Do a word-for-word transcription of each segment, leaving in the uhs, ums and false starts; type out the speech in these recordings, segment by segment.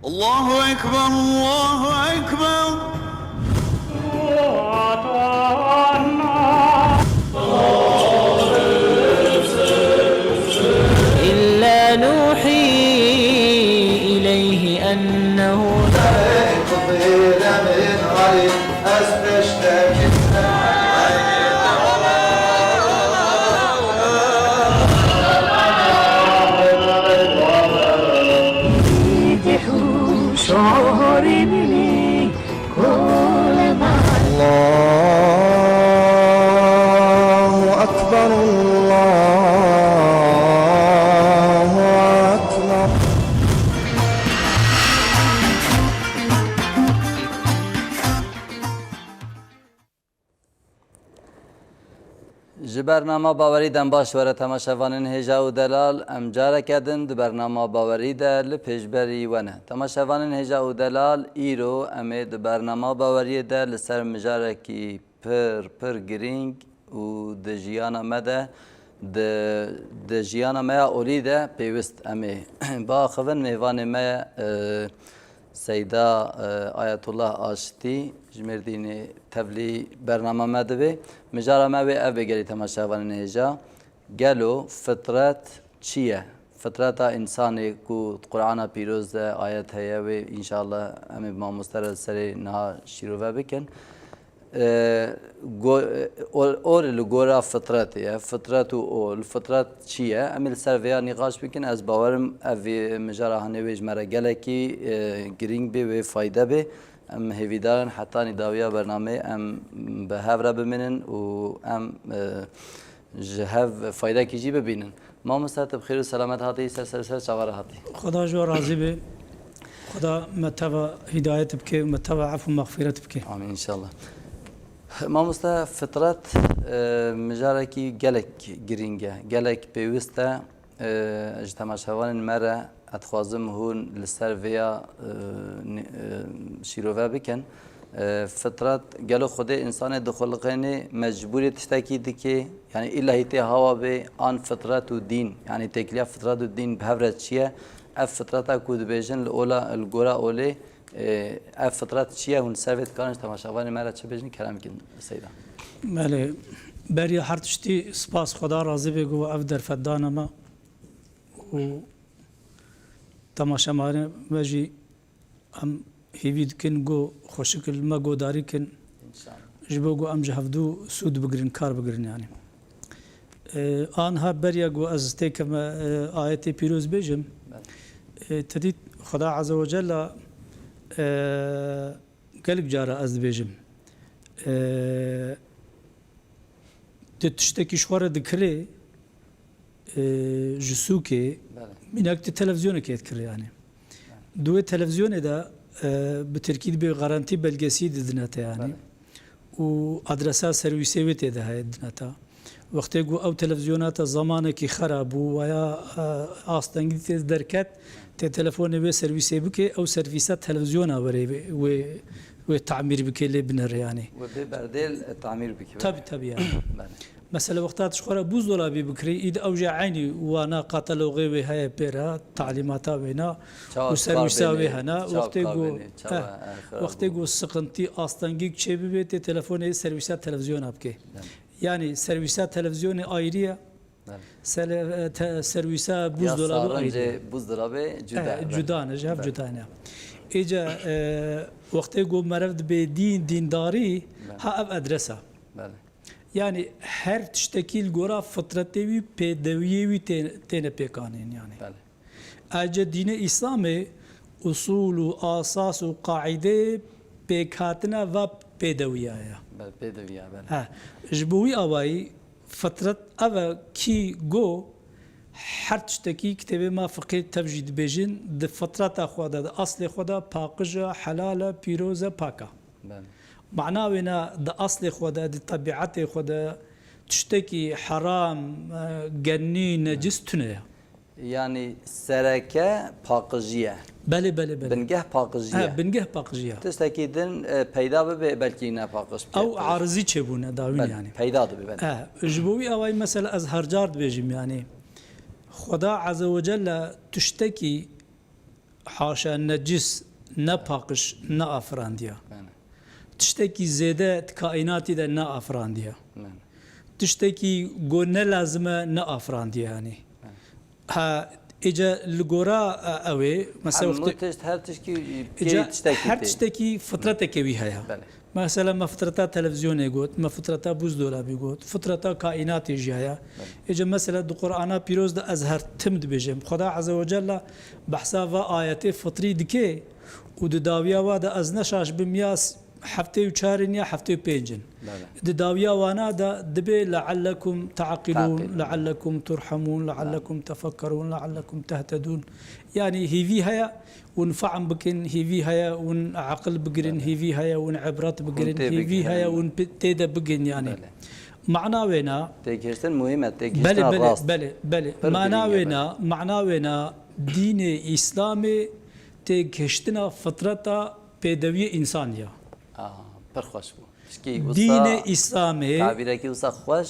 الله أكبر، الله أكبر. إلا نوحي إليه أنه الله أكبر، الله أكبر. Ji bernama Bawerî dem baş were temaşevanên hêja û delal, em careke din di bernama Bawerî de li pêşberî we ne. Temaşevanên hêja û delal, îro em ê di bernama Baweriyê de li ser mijarekî pir, pir girîng û di jiyana me de, di, di jiyana me ya olî de pêwist em ê biaxivin. Mêvanê me, e, Seyda, e, Ayetullah Aştî ji Mêrdînê tevlî bernama me dibe. Mijara me wê ev bê gelî temaşevanên hêja. Gelo fitret çi ye? Fitreta însanê ku di Qur'ana Pîroz de ayet heye, wê înşallah em ê bi mamoste re li serê niha şîrove bikin. E, go-, e, ol, ol li gora fitretê ye. Fitret û ol. Fitret çi ye? Em ê li ser vêya nîqaş bikin. Ez bawerim ev vê mijara hanê wê ji me re gelekî, e, girîng bê, wê fayde bê. Em hêvîdarin hetanî dawiya bernameyê em bi hev re bimînin û em, e, ji hev faydekî jî bibînin. Mamoste, tu bi xêr û selamet hatî, ser ser ser çava re hatî. Xweda ji we razî be. Xweda me teva hîdayet bike û me teva ef û mexfîret bike. Amîn înşallah. Mamoste, fitret, e, mijarekî gelek girîng e, gelek pêwist e. E, ji temaşevanên me re ez dixwazim hûn li ser vêya, e, nî-, e, şîrove bikin. E, fitret, gelo Xwedê însanê dixuliqênê mecbûrê tiştekî dike? Yanî îllahî tê hawa bê, an fitret û dîn, yanî têkiliya fitret û dîn bi hev re çi ye? Ev fitreta ku dibêjin li ola, li gora olê, e, ev fitret çi ye? Hûn ser vê dikarin ji temaşevanê me re çi bêjin? Kerem kin Seyda. Belê, beriya her tiştî spas Xweda razî bê ku ev derfet dana me û temaşevanê me jî em hêvî dikin ku xweşik li me guhdarî kin, ji bo ku em ji hevdû sûd bigirin, kar bigirin yanî. E, anha beriya ku ez têkevme, e, ayetê pîroz bêjim, e, te dît Xweda Azze ve Cella, e, gelek cara ez dibêjim, e, tu tiştekî ji xwe re dikirê, e, ji sûkê, belê, mînak tu televîzyonekê dikirê yanî. Belê. Di wê televîzyonê de, e, bi tirkî dibê garantî belgesî didine te yanî. Belê. Û adresa serwîsê wê tê de heye didine te. Wextê ku ew televîzyona te zamanekî xera bû, waya, e, astengî tê derket, tê telefonê wê serwîsê bike, ew servîsa televîzyona were wê, wê, wê tamîr bike, lê binere yanî. Wê bê berdêl, e, tamîr bike. Tabî, tabî yanî. Belê. Mesela wexta tu ji xwe re buzdolabî bikirî, îd ew jî eynî wana kataloxê wê heye pê re, talîmata wê na û serwîsa wê hene. Wextê ku, eh, wextê ku siqintî, astengîk çêbibê, tê telefonê serwîsa televîzyona bike. Belê. Yanî serwîsa televîzyonê ayrî ye. Belê. Sele-, e, te-, serwîsa buzdolabê ayrî ye. Buzdolabê cuda, eh, belê, cuda ne, ji hev cuda ne. Îca, e, wextê ku meriv dibe dîn, dîndarî, belê, ha ev adresa. Belê. Yanî her tiştekî li gora fitretê wî, pêdewiyê wî tê-, têne pêkanîn yanî. Belê. Ece dînê Îslamê usûl û asas û qaîdeyê pêkhatina va pêdewiya ye. Belê, pêdewiya, belê. He, ji bo wî awayî fitret ev e kî go her tiştekî kitêbê ma fiqê tev jî dibêjin, di fitreta xwe de, di aslê xwe de paqij e, helal e, pîroz e, pak e. Belê. Mana wê ne di aslê xwe de, di tebîetê xwe de tiştekî heram, e, genî, necis tune ye. Yanî sereke paqijî ye. Belê, belê, belê. Bingeh paqijî ye. He, bingeh paqijî ye. Tiştekî din, e, peyda bibe, belkî ne paqij bike. Ew arizî çêbûne dawîn yanî. Belê, peyda dibe, belê. He, ji bo wî awayî mesela ez her car dibêjim yanî. Xweda Azze ve Celle tiştekî Haşa, necis, ne paqij, ne afirandiya. Belê. Tiştekî zêde di kaînatî de ne afirandiya. Belê. Tiştekî ku ne lazim e ne afirandiye, yanî. Belê. Ha, êca li gora, e, ew ê, mesela Hemû wextê tişt, her tişkî Êca pêyî tiştekî her tê. Tiştekî fitreteke wî heye. Belê. Mesela me fitreta televîzyonê got, me fitreta buzdolabî got, fitreta kaînatê jî heye. Belê. Êca mesela di Qur'ana pîroz de ez her tim dibêjim. Xweda Azze ve Celle behsa va ayetê fitrî dike û di dawiya wa de ez ne şaş bim ya s-, heftê û çar in ya heftê û pênc in. Belê. Di dawiya wana de dibe "leallekum taqilûn, Taqilûn. Leallekum turhemûn, Belê. Leallekum tefekkerûn, leallekum tehtedûn." Yanî hêvî heye hûn fehm bikin, hêvî heye hûn aqil bigirin, Belê. Hêvî heye hûn ibret bigirin, Hûn tê hêvî bigihînin. Heye hûn pi-, tê de bigin yanî. Belê. Mana wêna Têgihiştin muhîm e, têgihiştina Belê, belê, rast. Belê, belê. Pir Mana girîng e, wêna, belê. Mana wêna dînê Îslamê têgihiştina fitreta pêdewiyê însan ya. Ah, pir xweş bû. Tişkî wisa, Dînê Îslamê tabîrekî wisa xweş.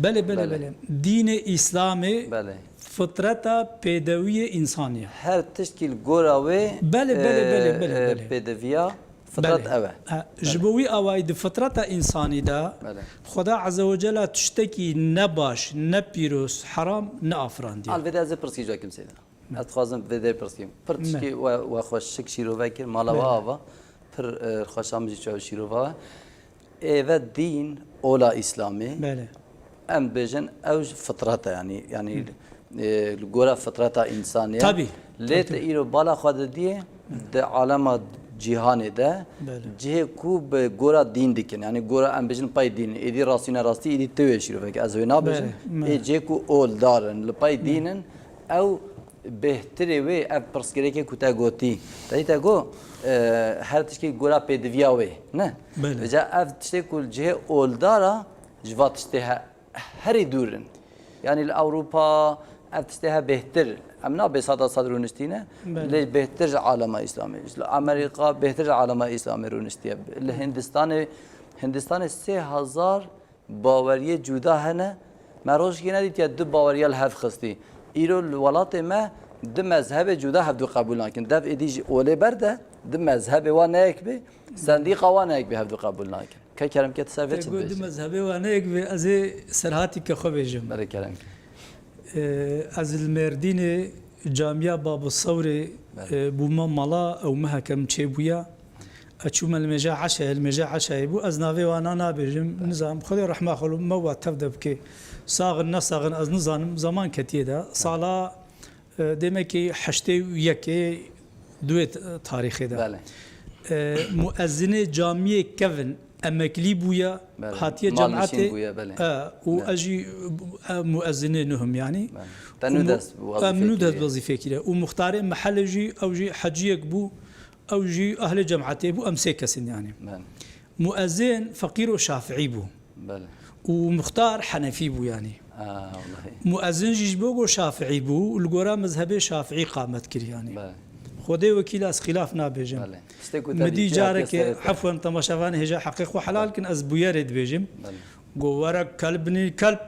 Belê, belê, Belê. Belê. Dînê Îslamê Belê. Fitreta pêdewiyê însan ya. Her tiştkî li gora wê, Belê, belê, belê, e, belê, e, belê. Pêdeviya fitret Belê. Ew e. Ha, ji Belê. Bo wî awayî di fitreta însanî de Belê. Xweda Azze ve Celle tiştekî ne baş, ne pîroz, heram ne afirandiye. Al vê de ez ê pirsî cakim seyda. Ez dixwazim vê derê pirsîm. Pir tişkî we, we xweşik şîrove kir, mala we Belê. Ava. Pir, e, xweşa min jî çaw şîrova we. Êve dîn, ola Îslamê. Belê. Em bêjin ew ji fitret e, yanî, yanî, Hı. e, li gora fitreta însanê ye. Tabii, Lê tabii, tu tabii. Îro bala xwe didiyê, Hı. Di alema cîhanê de Belê. Cihê ku bi gora dîn dikin, yanî gora em bêjin pay dîn, êdî rastî ne rastî, êdî tu wê şîroveke ez wê nabêjim. Belê, me. Ê cihê ku oldar in, li pay Me. Dîn in, ew Bêhtirê wê ev pirsgirêkê ku te gotî, te dî te got, e, her tiştê gora pêdiviya wê, ne? Belê. Vêca ev tiştê ku li cihê oldar a, ji va tiştê he-, herî dûr in. Yanî li Ewropa ev tiştê he bêhtir, em nabê sada sed rûniştî ne, Belê. Lê bêhtir ji alema Îslamê, ji li Amerîka bêhtir ji alema Îslamê rûniştiye. Li Hindistanê, Hindistanê sê hezar Baweriyê cuda hene. Me rojekê nedîtiye du baweriya li hev xistî. Îro li welatê me du mezhebê cuda hevdû qebûl nakin. Dev êdî ji olê ber de du mezhebê wan ne yek bê, sendîqa wan ne yek bê hevdû qebûl nakin. Ke kerem ke tu ser vê Te çi got du dibêjî? Mezhebê wan ne yek bê, ez ê serhatî ke xwe bêjim. Belê kerem ke. Ee, ez li Mêrdînê camiya Babo Sewrê, Belê. Ee, bûme mala ew meheke min çêbûya. Ez çûme li mêja eşayê, li mêja eşayê bû. Ez navê wana nabêjim, nizanim. Xwedê rehma xwe li me wa tev de bike. Sax in, ne sax in, ez nizanim. Zaman ketiye de. Sala, e, demekî heştê û yekê, duê t-, tarîxê de. Belê. E, muezzinê camiyê kevin emeklî bûye, Belê. Hatiye Mal nişîn cemaetê, bûye, belê. E, û Ne. ez jî, e, muezzinê nuhim, yanî. Belê. Te Û nû mu-, dest em wezîfekî nû dest kiriye. Wezîfekî kiriye. Û muxtarê mehellê jî, ew jî heciyek bû. Ew jî ehlê cemaetê bû, em sê kes in yanî. Belê. Muezzin feqîr û şafiî bû. Belê. Û muxtar henefî bû yanî. Ha, wellahî. Muezzin jî ji bo ku şafiî bû, li gora mezhebê şafiî qamet kir yanî. Belê. Xwedê wekîl ez xîlaf nabêjim. Belê. Tiştê ku te Min dî dîtiye hatiye carekê, serê te. Efwen, temaşevanê hêja heqê xwe helal kin, ez bûyerê dibêjim. Belê. Go werek kelbnî kelb,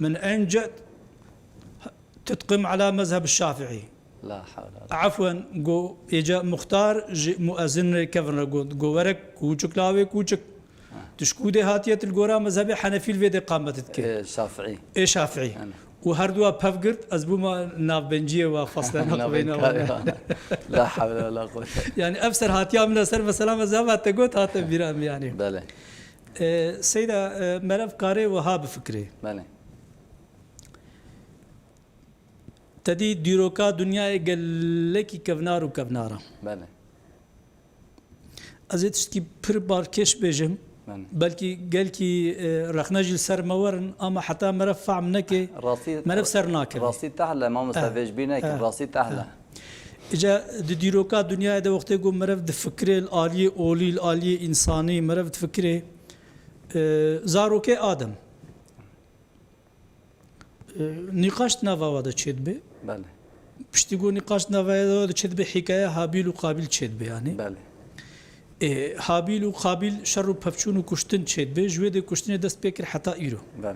min encet tutqim ala mezheb şafiî. La hawle wala Efwen, go êca muxtar ji muezzin re kevin re got, go werek kûçik lawê kûçik. Ha. Tu ji kû dê hatiye tu li gora mezhebê henefî li vê dê qamet dike. Ê Şafiî. Ê Şafiî. Ana. Û her dua pev girt, ez bûma navbenciyê wa fasle naqbeyna Navbenkar wa. Ya. La hawle wala quwwete. Yani ev ser hatiya min ser mesela me zava te got hate bîra min yani. Belê. Ee, Seyda, e, merev karê wiha bifikirê. Belê. Te dî dîroka dinyayê gelekî kevnar û kevnar e. Belê. Ez ê tiştkî pir balkêş bêjim. Belê. Belkî gelkî, e, rexne jî li ser me werin, ama heta meriv fehm neke, Rastî, meriv ser nakeve. Rastî tehle, mamoste, Ha, vê ji bîr neke, ha, rastî tehle. Ha. Îca di dîroka dinyayê de wextê ku meriv difikirê li aliyê olî, li aliyê însanî, meriv difikirê, e, zarokê Adem. E, nîqaş di nava wa de çêdibe. Belê. Piştî ku nîqaş di nava wa de çêdibe, hîkayeya Habîl û Qabîl çêdibe, yanî. Belê. E, Habîl û Qabîl şer û pevçûn û kuştin çêdibe. Ji wê dê kuştinê dest pê kir heta îro. Belê.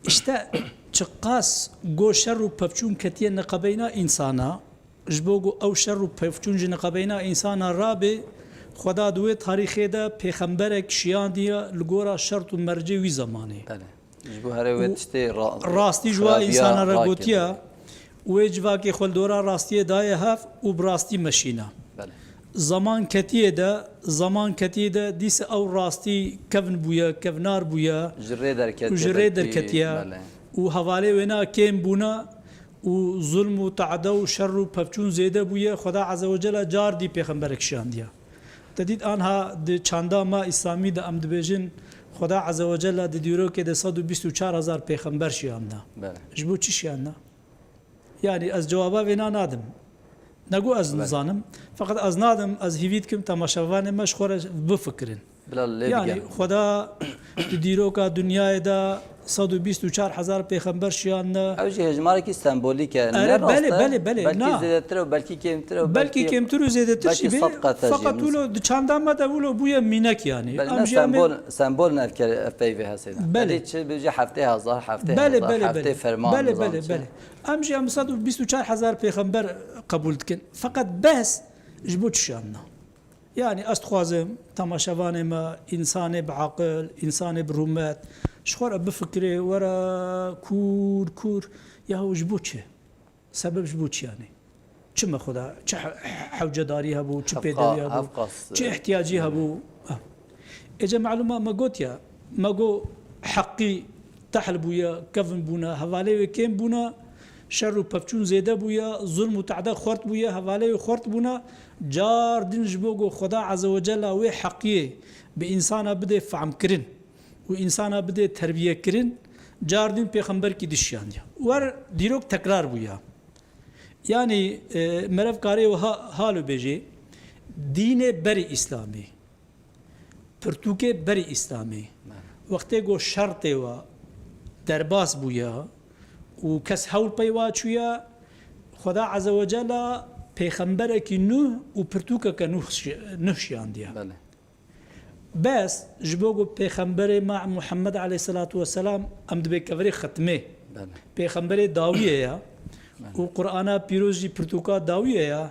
Îşte çiqas go şer û pevçûn ketiye neqebeyna însana, Ji bo ku ew şer û pevçûn ji niqebeyna însana rabe, Xweda di wê tarîxê de pêxemberek şiyandiye li gora şert û mercê wî zemanê. Belê. Ji bo herê wê Û tiştê ra-, rastî ji wa xirabiya însana re rakeve. Gotiye, wê civakê xwe li dora rastiyê daye hev û bi rastî meşîne. Belê. Zaman ketiye de, zaman ketiye de dîse ew rastî kevn bûye, kevnar bûye Ji rê derketiye û ji rê belkî, derketiye belê. Û hevalê wêna kêm bûne û zulm û te'de û şer û pevçûn zêde bûye, Xweda Azze ve Celle car dî pêxemberek şiyandiye. Te dît anha di çanda me îslamî de em dibêjin, Xweda Azze ve Celle di dîrokê de sed û bîst û çar hezar pêxember şiyanda. Belê. Ji bo çi şiyanda? Yani ez cewaba vêna nadim. Nego ez Belê. Nizanim. Feqet ez nadim, ez hîvî dikim temaşevanê me ji xwe re bifikirin. Bila lê Yani bigihim. Xweda di dîroka dinyayê de sed û bîst û çar hezar pêxember şiyandine. Ew jî hejmarekî sembolîk e. Ere, Ne rast belê, e. Belê, belê, Belkî na. Zêdetir e, belkî kêmtir e, Belkî belkî, kêmtir û zêdetir belkî jî bê. Sed qat e jî Feqet wilo mesela. Di çanda me de wilo bûye mînek yani. Belê Em ne jî em ê sembol, sembol ne ev kere, ev peyvê hesê de. Belê. Herî çi bêjî heftê hezar, heftê Belê, hezar, belê, heftê belê. Ferman Belê, nizam belê, çi. Belê. Em jî em sed û bîst û çar hezar pêxember qebûl dikin. Feqet behs ji bo çi şiyandine? Yani ez dixwazim temaşevanê me, însanê bi aqil, însanê bi rûmet, ji xwe re bifikirê, were kûr, kûr, yahu ji bo çi? Sebeb ji bo çi yani? Çi me Xweda, çi he-, hewcedarî hebû, çi Hevqa-, pêdewî hebû, hevqas, çi e, ihtiyacî e. Hebû? Ah. Êce melûma me got ya, me got heqî tehl bûye, kevn bûne, hevalê wê kêm bûne, şer û pevçûn zêde bûye, zulm û te'de xwert bûye, hevalê wê xwert bûne. Car din ji bo ku Xweda Azze ve Celle wê heqiyê bi însana bidê fehmkirin û însana bidê terbiyekirin, car din pêxemberkî dişiyandiye. Wer dîrok tekrar bûye. Yani, e, meriv karê wiha halo bêjê, dînê berî Îslamê. Pirtûkê berî Îslamê. Wextê ku şertê we derbas bûye û kes hewl pey wa çûye, Xweda Azze ve Celle pêxemberekî nû û pirtûkeke nû şi-, nû şiyandiye. Belê. Bes ji bo ku pêxemberê me Muhammed aleyhisselatu vesselam em dibê kevirê xetmê. Belê. Pêxemberê dawiyê ye. Belê. Û Qur'ana pîroz jî pirtûka dawiyê ye. Belê.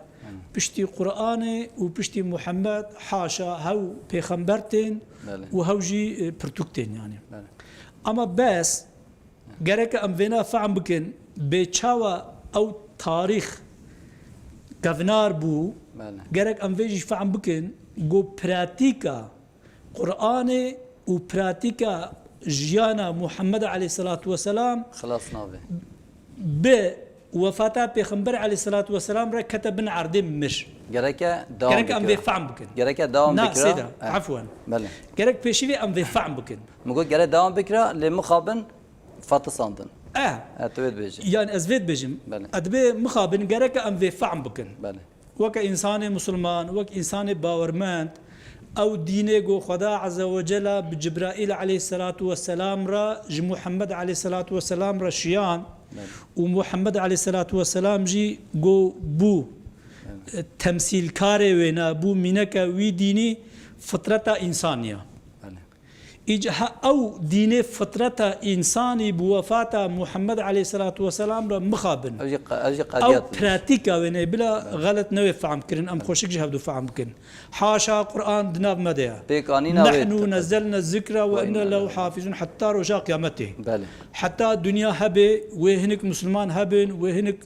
Piştî Qur'anê û piştî Muhammed haşa hew pêxember tên Belê. Û hew jî, e, pirtûk tên yani. Belê. Ama bes gerek em vêna fehm bikin, bê çawa ew tarîx kevnar bû, Belê. Gerek em vê jî fehm bikin, ku pratîka Qur'anê û pratîka jiyana Muhammed aleyhisselatu vesselam Xilas nabe. Bi wefata Pêxember aleyhisselatu vesselam re kete bin erdê mir. Gereke dewam Gerek em bikira. Vê fehm bikin. Gereke dewam Na, bikira. Seyda, Eh. Efwen. Belê. Gerek pêşî vê em vê fehm bikin. Min got gerek dewam bikira, lê mixabin fetisandin. Eh. Eh, tu vê dibêjî. Yani ez vê dibêjim. Belê. Ez dibê mixabin gereke em vê fehm bikin. Belê. Weke însanê misilman, wek însanê bawermend, ew dînê ku Xweda Azze ve Celle bi Cibraîl aleyhisselatu vesselam re ji Muhammed aleyhisselatu vesselam re şiyan Belê. Û Muhammed aleyhisselatu vesselam jî ku bû, Belê. E, temsîlkarê wêne, bû mîneke wî dînî, fitreta însanî ye. Belê. Îca ha ew dînê fitreta însanî bi wefata Muhammed aleyhisselatu vesselam re mixabin. Ew jî qe-, ew jî Ew qediyat nîş. Pratîka wê ne bila Belê. Xelet newê fehm kirin, em xweşik ji hevdu fehm bikin. Haşa Qur'an di nav me de ye. Pêkanîna wê Nehnu teqe- nezzelne zikra ve Ve inne inne lehu lehu. Hafizun heta roja qiyametê. Belê. Heta dinya hebe, wê hinik Müslüman hebin, wê hinik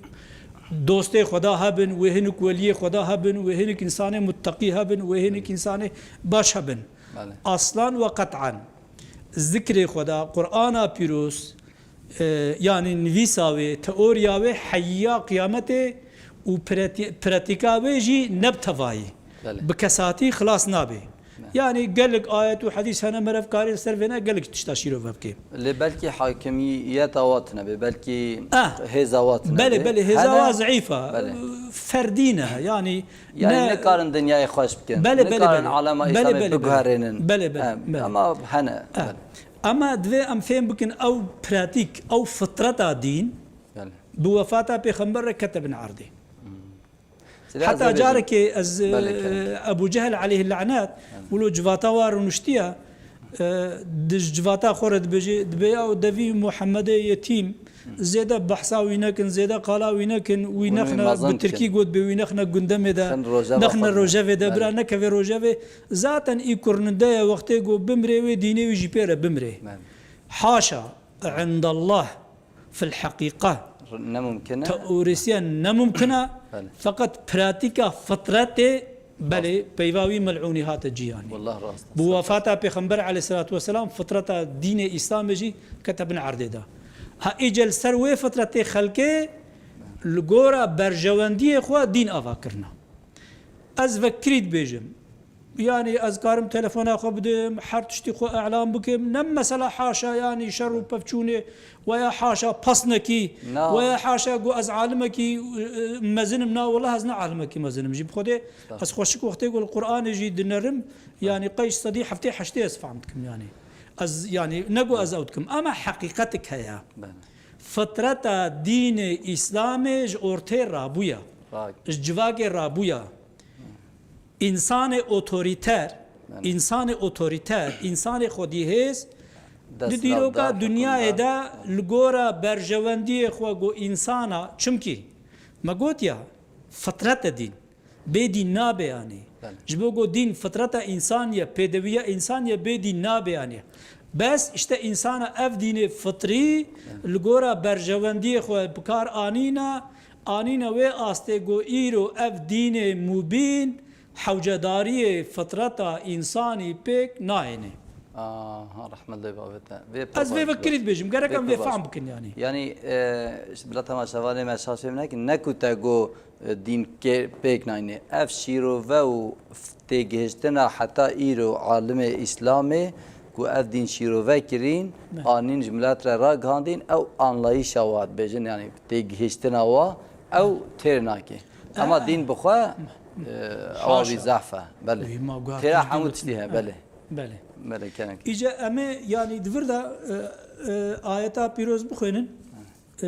dostê Xweda hebin, wê hinik weliyê Xweda hebin, wê hinik insanê muttaqî hebin, wê hinik insanê baş hebin. Belê. Aslan ve qet'an zikrê Xweda, Qur'ana pîroz, e, yani nivîsa wê, teoriya wê heyiya qiyametê û prati-, pratîka wê jî ne bi tevayî, Belê. Bi kesatî xilas nabe. Ne. Yani gelek ayet û hedîs hene, meriv karê li ser vêne gelek tişta şîrove bike. Lê belkî hakimiyeta wa tune be, belkî Ah. Hêza wa tune Belê, be. Belê, hêza Hene? Wa zeîf e. Belê. Ferdî ne, yani Yani ne nikarin dinyayê xweş bikin. Belê, belê, Nikarin belê. Alema Belê, Îslamê belê, belê. Biguherînin. Belê, belê, Em, belê. Ama hene. Eh. Belê. Ama divê em fêm bikin ew pratîk, ew fitreta dîn Belê. Bi wefata Pêxember re kete bin erdê. Hmm. Seyda Heta ez ê bêjim. Carekê ez, Belê, kerem. E, Ebu Cehil aleyhi lanet, Belê. Wilo civata wa rûniştiye, E, di ji civata xwe re dibêje, dibê ew devî Muhemmedê yetîm, zêde behsa wî nekin, zêde qala wî nekin, wî Hûn wî nexne mezin bi tirkî dikin. Got bê, wî nexne gundemê de, Xin rojeva nexne xwe rojevê de, bira Belê. Nekeve rojevê. Zaten î kurninde ye, wextê ku bimrê wê dînê wî jî pê re bimrê. Belê. Haşa, indallah fil heqîqa. Ne mumkin e. Teorîsiyen ne mumkin e. Belê. Feqet pratîka fitretê, belê, peyva wî melûnî hate cî yanî. Wallah rast e. Bi wefata Pêxember aleyhisselatu vesselam fitreta dînê Îslamê jî kete bin erdê de. Ha, îce li ser wê fitretê xelkê li gora berjewendiyê xwe dîn ava kirine. Ez vekirî dibêjim. Yanî ez karim telefona xwe bidim, her tiştî xwe îlan bikim. Ne mesela haşa yanî şer û pevçûnê, weya haşa pesnekî, Na. Weya haşa ku ez alimekî, e, e, mezin im. Na, wela ez ne alimekî mezin im. Jî bi Xwedê Estağfurullah. Ez xweşik wextê ku li Qur'anê jî dinerim, yanî qey ji sedî heftê heştê ez fehm dikim yanî. Ez, yanî ne ku ez ew dikim, ama heqîqetik heye. Belê. Fitreta dînê Îslamê ji ortê rabûye. Rak. Ji civakê rabûye. Însanê otorîter, Belê. Însanê otorîter, însanê xwedîhêz di Desthilatdar, dîroka dinyayê hukimdar. De li gora berjewendiyê xwe ku însana, çimkî me got ya, fitret e dîn. Bê dîn nabe yanî. Belê. Ji bo ku dîn fitreta însan ye, pêdewiya însan ye, bê dîn nabe yanî. Bes işte însana ev dînê fitrî Belê. Li gora berjewendiyê xwe bi kar anîna, anîne wê astê ku îro ev dînê mubîn hewcedariyê fitreta însanî pêk nayêne. Aha, rehmet lê bavê te. Vê pir Ez vê baş vekirî dibêjim, gerek em vê pir baş. Fehm bikin yanî. Yanî, e, işte bila temaşevanê me şaş fêm nekin, ne ku te got, e, dîn kê-, pêk nayne. Ev şîrove û f-, têgihiştina heta îro alimê Îslamê ku ev dîn şîrove kirîn, Ne. Anîn ji milet re ragihandîn, ew anlayîşa wa dibêjin, yanî têgihiştina wa, ew têr nake. Ama Eh. Dîn bi xwe, e, ewa wî Haşa. Zehf e. Belê. Wî ma guha Têra pêşbîn hemû dikin. Tiştî heye, Eh. Belê. Belê, kerem. Îce em ê, yanî di vir de, e, e, ayeta pîroz bixwênin. E,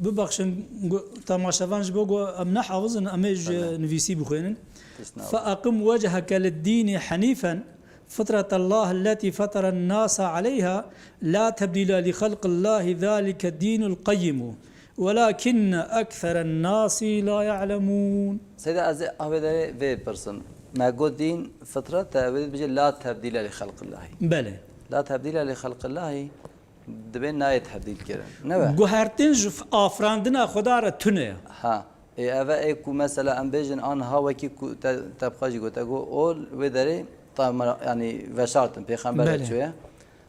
bibexşin, gu-, temaşevan ji bo ku em ne hafiz in, em ê ji Belê. Nivîsî bixwênin. Tişt nabe. Fe eqim wecheke lid-dînî henîfen, fitretallahi lletî feteren nase aleyha, la tebdîle li xelqillahi, zalike dînul qeyyimu, welakinne ektheren nasi la ya'lemûn. Seyda, ez ê avê derê vê pirsin. Me got dîn fitret e, wê dibêje la tebdîle li xelqillahi. Belê. La tebdîle li xelqillahi. Dibê nayê tebdîl kirin. Ne be? Guhertin ji f-, afirandina Xweda re tune ye. Ha. Ê, ev e ku mesela em bêjin an ha wekî ku te, te bi xwe jî gote ku ol wê derê ta me, yanî veşartin, pêxember Belê. Çûye.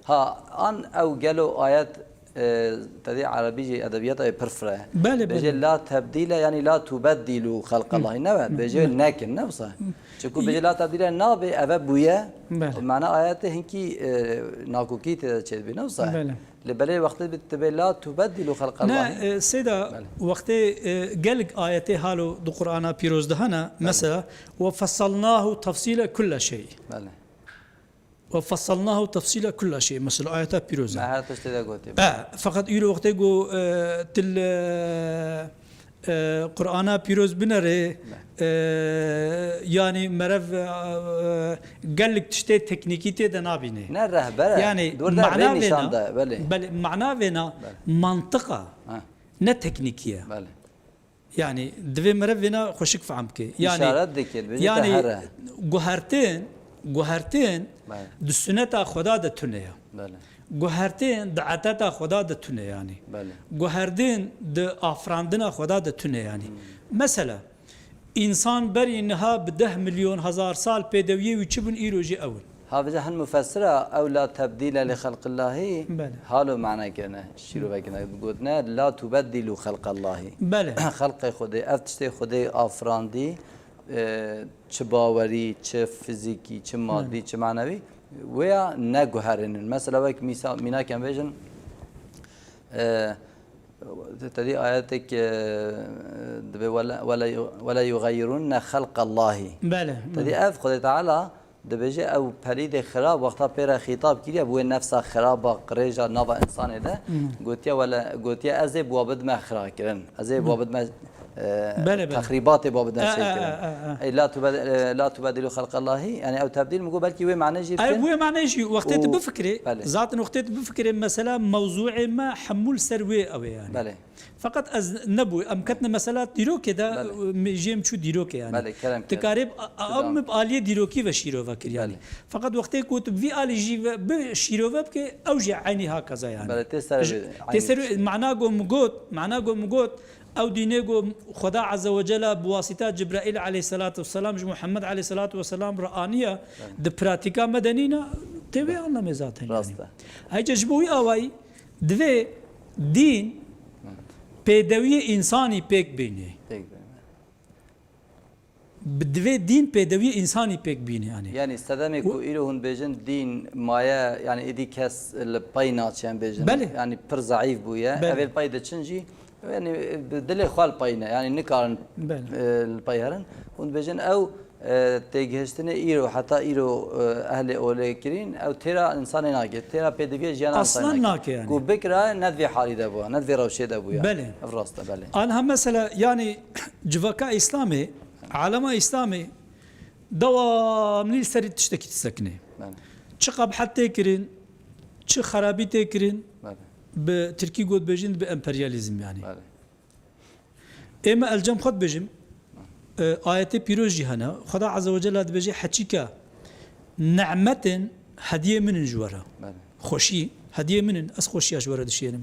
Ha, an ew gelo ayet, e, te dî erebî jî edebiyata wê pir fire. Belê, Bêje belê. La tebdîle, yanî la tubeddîlû xelqallahî. Ne be? Bêje Hı. Nekin, ne wisa? Çunku bêje la tebdîle nabe, eve bûye. Belê. Mana ayetê hinkî, e, nakokî tê de çêdibî, ne wisa? Belê. Li belê wextê bi tibê la tubeddîlû xelqallahî. Ne, e, Seyda, Belê. Wextê, e, gelek ayetê halo di Qur'ana pîroz de hene. Belê. Mesela, "Ve fessalnahu tefsîle kulle şey." Belê. "Ve fessalnahu tefsîle kulle şey." Mesela, ayeta pîroz e. Me her tiştê de gotî. E, feqet îro wextê ku, e, til, e, e, Qur'ana pîroz binerê, Belê. E, yanî merev, e, gelek tiştê teknîkî tê de nabînê. Ne rehber e. Yanî Dur de mana vê vêna, nîşan de, belê. Belê, mana vêna Belê. Mantiqa, Ha. Ne teknîkî ye. Belê. Yanî divê meriv vêna xweşik fehm bike. Yanî, Îşaret dike, dibêje te yanî here. Guhertin, guhertin Belê. Di suneta Xweda de tune ye. Belê. Guhertin di eteta Xweda de tune yanî. Belê. Guhertin di afirandina Xweda de tune yanî. Hmm. Mesela, Însan berî niha bi deh milyon hezar sal pêdewiyê wî çi bûn, îro jî ew in. Ha, vêca hin mufessira ew la tebdîle li xelqillahî Belê. Halo mane kirine, şîrove kirine, gotine, "La tubeddîlû xelqallahî." Belê. Xelqê Xwedê, ev tiştê Xwedê afirandî, e, çi bawerî, çi fizîkî, çi madî, Belê. Çi manewî, wê ya neguherînin. Mesela wek mîsa-, mînak em bêjin, e, Te dî ayetek, e, dibê wele, wele, wele yuxeyyirunne xelqallahî. Belê, Te dî belê. Ev Xwedê Teala dibêje ew pelîdê xirab wexta pê re xîtab kiriye bi wê nefsa xiraba qirêja nava însanê de, Hmm. Gotiye wele, gotiye ez ê bi wa bidime xirakirin. Ez ê bi wa Hmm. bidime e, Belê, belê. Texrîbatê babiden E, e, çêkirin. e, e, e. Ey, la tubed-, e, la tubedilû xelqallahî, yani ew tebdîl min got belkî wê mane jî Ev bikin. wê mane jî wextê tu Û bifikirê, Belê. zaten wextê tu bifikirê, mesela mewzûê me hemû li ser wê ew ê yani. Belê. Feqet ez nebû, em ketine mesela dîrokê de, Belê. me-, jê em çû dîrokê yani. Belê, kerem Tu kerem. karê b-, a-, a-, Fidan. em bi aliyê dîrokî ve şîrove kir yani. Belê. Feqet wextê ku tu bi vî alî jî ve, bi şîrove bike, ew jî eynî ha keza yani. Belê, tê ser Ji-, vê, tê eynî ser vê, tişt. mana ku min got, mana ku min got, Ew dînê ku Xweda Azze ve Celle bi wasîta Cibraîl aleyhisselatu vesselam ji Muhammed aleyhisselatu vesselam re aniye, Evet. di pratîka me de nîne, tê wê anlamê zaten Rast yani. e. Heyce ji bo wî awayî divê dîn pêdewiyê însanî pêk bînê. Pêk bînê. Bi-, divê dîn pêdewiyê însanî pêk bînê yani. Yani sedemê Û- ku îro hûn bêjin dîn maye, yani êdî kes li pey naçe em bêjin. Belê. Yani pir zeîf bûye. Belê. Ev ê li pey diçin jî, yani bi dilê xwe li pey ne. Yani nikarin, Belê. e, li pey herin. Hûn dibêjin ew, e, têgihiştinê îro, heta îro, e, ehlê olê kirîn, ew têra însanê nake. Têra pêdiviyê jiyana Aslan însanê nake. nake yani. Ku bikira ne di vê halî de bûya, ne di vê rewşê de bûya. Belê. Ev rast e, belê. Anha mesela yani civaka Îslamê, alema Îslamê dewamlî li serî tiştekî disekine. Belê. Çi qebhet tê kirin, çi xerabî tê kirin, Belê. bi tirkî got bêjin bi emperyalîzm yani. Belê. Ê me elcem xwe dibêjim, e, ayetê pîroz jî hene. Xweda Azze ve Celle dibêje, heçîka nimetin hediyê min in ji we re. Belê. Xweşî hediyê min in, ez xweşiya ji we re dişênim.